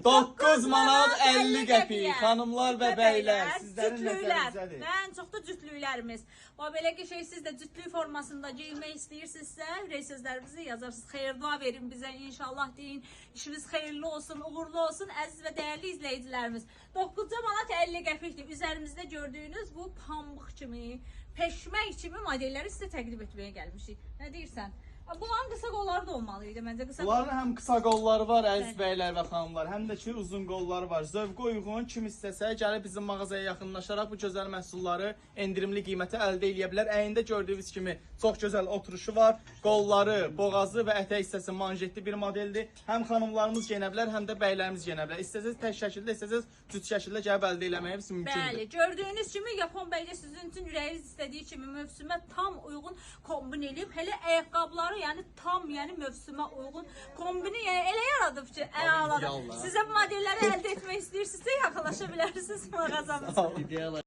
9 manat 50 qəpik. Xanımlar və bəylər, sizlərin cütlüklər. nəzərinizədir. Və ən çox da cütlüklərimiz. O belə ki şey siz də cütlük formasında geyinmək istəyirsinizsə, ürək sözlərinizi yazarsınız. Xeyir dua verin bizə inşallah deyin. İşiniz xeyirli olsun, uğurlu olsun əziz və dəyərli izləyicilərimiz. 9 manat 50 qəpikdir. Üzərimizdə gördüyünüz bu pambıq kimi, peşmək kimi modelləri sizə təqdim etməyə gəlmişik. Nə deyirsən? Bunların qısa qolları da olmalı idi məncə. Qısa Bunların həm qısa qolları var əziz bəylər və xanımlar, həm də ki uzun qolları var. Zövqə uyğun kim istəsə gəlib bizim mağazaya yaxınlaşaraq bu gözəl məhsulları endirimli qiymətə əldə eləyə bilər. Əynində gördüyünüz kimi çox gözəl oturuşu var. Qolları, boğazı və ətək hissəsi manjetli bir modeldir. Həm xanımlarımız geyinə bilər, həm də bəylərimiz geyinə bilər. İstəsəz tək şəkildə, istəsəz cüt şəkildə gəlib əldə eləməyimiz mümkündür. Bəli, gördüyünüz kimi Yapon bəy də sizin üçün ürəyiniz istədiyi kimi mövsümə tam uyğun kombin eləyib. Hələ ayaqqabıları yəni tam yəni mövsümə uyğun kombini yəni elə yaradıb ki, əladır. ideallar. Sizə bu modelləri əldə etmək istəyirsinizsə yaxınlaşa bilərsiniz mağazamıza. İdeal.